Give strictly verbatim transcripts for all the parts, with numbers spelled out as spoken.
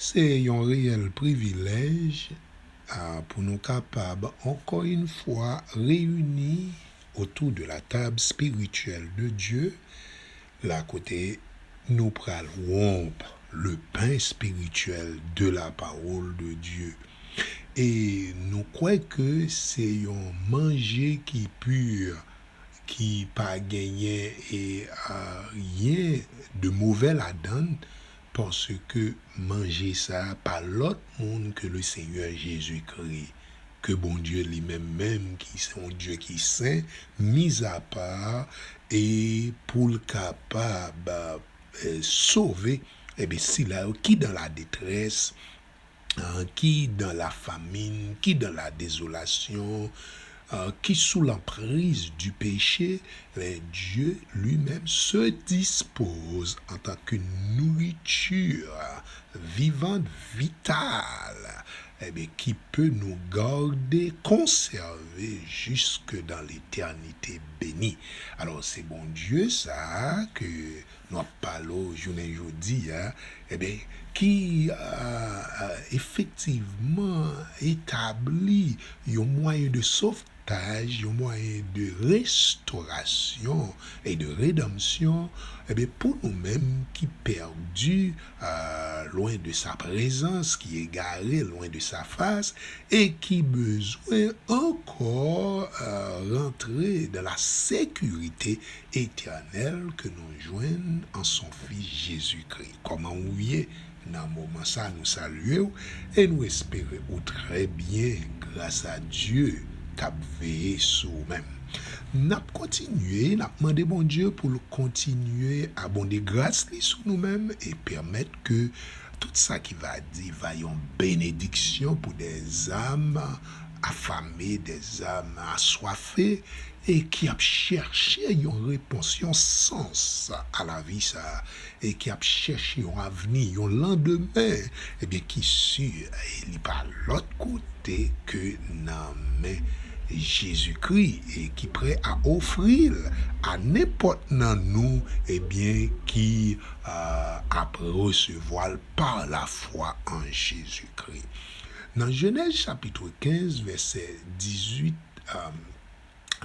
Se yon reyèl privilèj, a, pou nou kapab, encore une fois, réunis autour de la table spirituelle de Dieu, la kote nou pral wonp le pain spirituel de la parole de Dieu. E nou kwè ke se yon manje ki pi, ki pa genyen e, a, anyen de movè ladan l, paske manje sa a pa lòt moun ke le Senyè Jezikri, ke Bondye li menm menm, ki se yon Dye ki sen, mizapa, e pou l kapab, e, sove, ebyen, sila yo ki dans la détresse, hein, qui dans la famine, qui dans la désolation, euh, qui sous l'emprise du péché, mais Dieu lui-même se dispose en tant qu'une nourriture vivante, vitale, eh bien, qui peut nous garder, conserver jusque dans l'éternité bénie. Alors, c'est bon Dieu, ça, que nou ap pale w jounen jodi a, ebyen, ki, a, a, efektivman etabli yon mwayen de sovtaj, yon mwayen de restorasyon e de redanmsyon, ebyen, pou nou menm ki pèdi, a, lwen de sa prezans, ki egare lwen de sa fas, e ki bezwen ankò, a, rantre dans la sécurité éternelle ke nou jwenn an son Fis Jezikri. Kòman ou ye nan moman sa? Nou salye w e nou espere ou trè byen gras a Dye k ap veye sou ou menm. N ap kontinye, n ap mande Bondye pou l kontinye abonde gras li sou nou menm e pèmèt ke tout sa ki va di va yon benediksyon pou des âmes affamées, des âmes assoiffées, e ki ap chèche yon repons, yon sans a lavi sa a, e ki ap chèche yon avni, yon landemen, ebyen, ki si, e li pa lòt kote ke nan men Jezikri, e ki prè a ofri l a nenpòt nan nou, ebyen, ki, a, ap resevwa l par la foi en Jésus-Christ. Nan Jenèz chapit kenz, vèsè dizuit, a,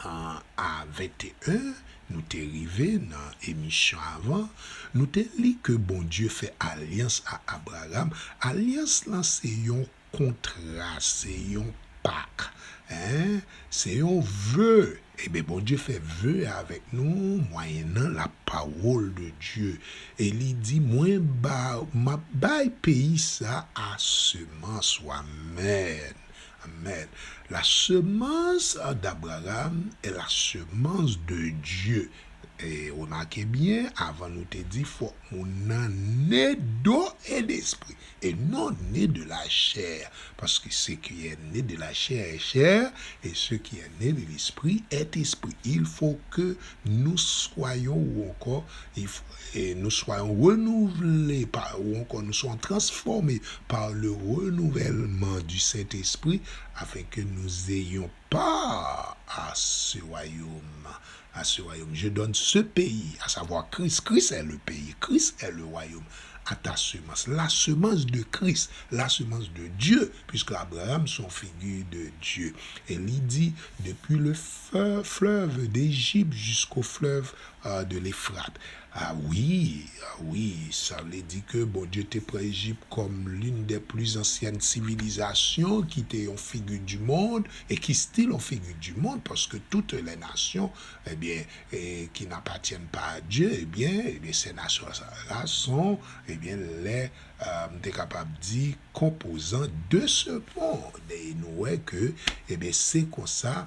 a, a venteyen, nou te rive nan emisyon avan, nou te li ke Bondye fè alyans a Abraram. Alyans lan se yon kontra, se yon pak, en, se yon ve. Ebyen, Bondye fè ve avèk nou mwayennan la parole de Dieu. E li di, mwen ba, m ap bay peyi sa a semans ou. Amèn. Amèn. La semence d'Abraham est la semence de Dieu. E remake byen, avan nou te di, fòk moun nan né d'eau et d'esprit, et non né de la chair. Parce que ce qui est né de la chair est chair, et ce qui est né de l'esprit est esprit. Il faut que nous soyons ou encore, il faut, et nous soyons renouvelés par, ou encore nous soyons transformés par le renouvellement du Saint-Esprit, afin que nous ayons part à ce royaume, à ce royaume. Je donne ce pays, à savoir Christ. Christ est le pays, Christ est le royaume, à ta semence. La semence de Christ, la semence de Dieu, puisque Abraham se yon figi de Dieu. E li di, depuis le fe-, fleuve d'Égypte jusqu'au fleuve, euh, de l'Euphrate. Ah oui, ah oui, sa vle di ke Bondye te pran Ejip comme l'une des plus anciennes civilisations, ki te yon figi du monde, et qui still yon figi du monde, parce que toutes les nations, eh bien, eh, qui n'appartiennent pas à Dieu, eh bien, eh bien, ces nations-là sont, eh bien, les, euh, m te kapab di, composants de ce monde. E nou wè ke, eh bien, se konsa,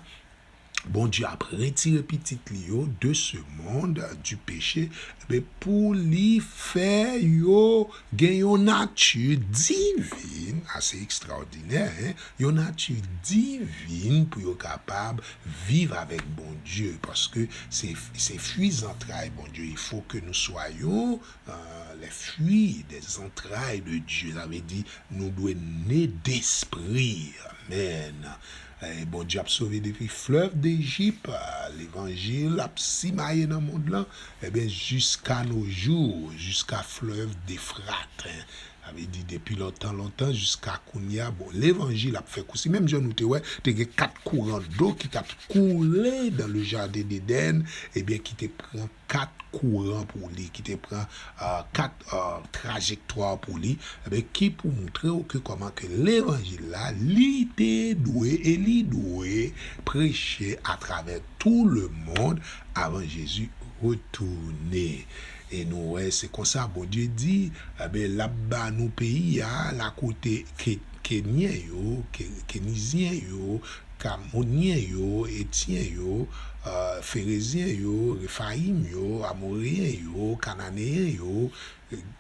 Bondye ap retire pitit li yo de ce monde du péché, men pou li fè yo gen yon nati divin, ase ekstraòdinè, en, yon nati divin pou yo kapab viv avèk Bondye, paske se, se fwi zantray Bondye. Il faut que nous soyons, euh, les fruits des entrailles de Dieu. Sa vle di, nou dwe ne despri. Amèn. E Bondye ap sove depi flèv Dejip, levanjil ap simaye nan mond lan, ebyen, jiska nos jours, jiska flèv Defrat, en. Sa vle di, depi lontan, lontan, jiska kounye a, bon, levanjil ap fè kous li. Menm jan nou te wè, te gen kat kouran dlo ki t ap koule dans le jardin d'Éden, ebyen, ki te pran kat kouran pou li, ki te pran, euh, kat, euh, trajektwa pou li, ebyen, ki pou montre w ke kòman ke levanjil la, li te dwe e li dwe preche atravè tout le monde avan Jezi retounen. E nou wè, se konsa Bondye di, ebyen, l ap ba nou peyi a, la kote Ke-, Kenyen yo, Ke-, Kenizyen yo, Kamwonyen yo, Etyen yo, euh, Ferezyen yo, Refayim yo, Amoreyen yo, Kananeyen yo,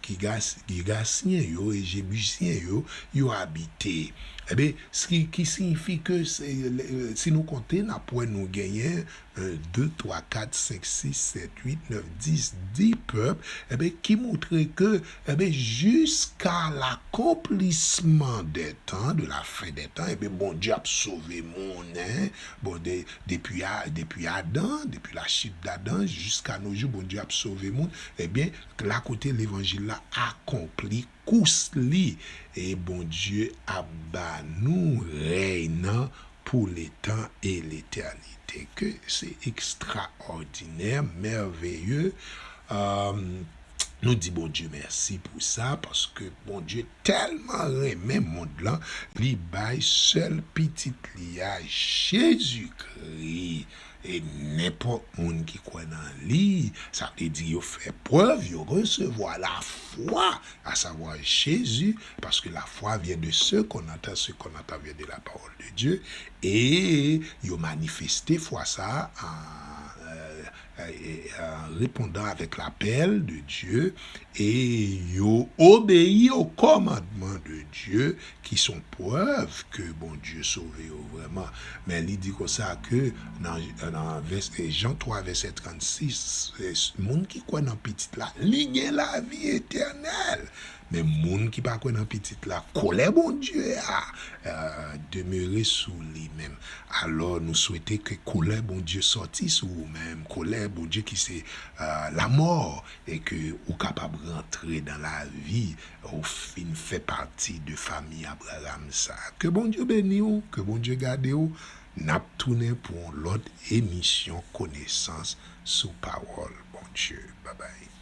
Gigas-, Gigasyen yo e Jebisyen yo, yo abite. Ebyen, ki, ki siyifi ke se, le, si nou konte, n ap wè nou genyen, en, de, twa, kat, senk, sis, sèt, uit, nèf, dis, dis pèp, ebyen, ki montre ke, ebyen, jusqu'à l'accomplissement des temps, de la fin des temps, ebyen, Bondye ap sove moun, en. Bon, de, depi a, depi Adan, depi la chute d'Adam, jusqu'à nos jours, Bondye ap sove moun, ebyen, la kote levanjil la akonpli kous li, e Bondye ap ba nou rèy nan pour le temps et l'éternité. Ke se ekstraòdinè, mèveye. Euh, nou di Bondye mèsi pou sa, paske Bondye tèlman renmen mond lan, li bay sèl pitit li a, Jezikri. E nenpòt moun ki kwè nan li, sa vle di yo fè prèv, yo resevwa lafwa, à savoir Jésus, parce que la foi vient de ce qu'on entend, ce qu'on entend vient de la parole de Dieu, e yo manifeste fwa sa a, euh, euh, euh, répondant avec l'appel de Dieu, e yo obeyi aux commandements de Dieu, ki son prèv ke Bondye sove yo vrèman. Men li di konsa ke nan, nan vès-, Jan twa, vèsè trannsis, se moun ki kwè nan Pitit la, li gen lavi etènèl. Men moun ki pa kwè nan Pitit la, kòlè Bondye a, euh, demere sou li menm. Alò, nou swete ke kòlè Bondye sòti sou ou menm, kòlè Bondye ki se, euh, lamò, e ke ou kapab rantre nan lavi, ou fin fè pati de fanmi Abraham sa. Ke Bondye beni w, ke Bondye gade w. N ap tounen pou yon lòt emisyon Konesans sou Pawòl Bondye. Babay.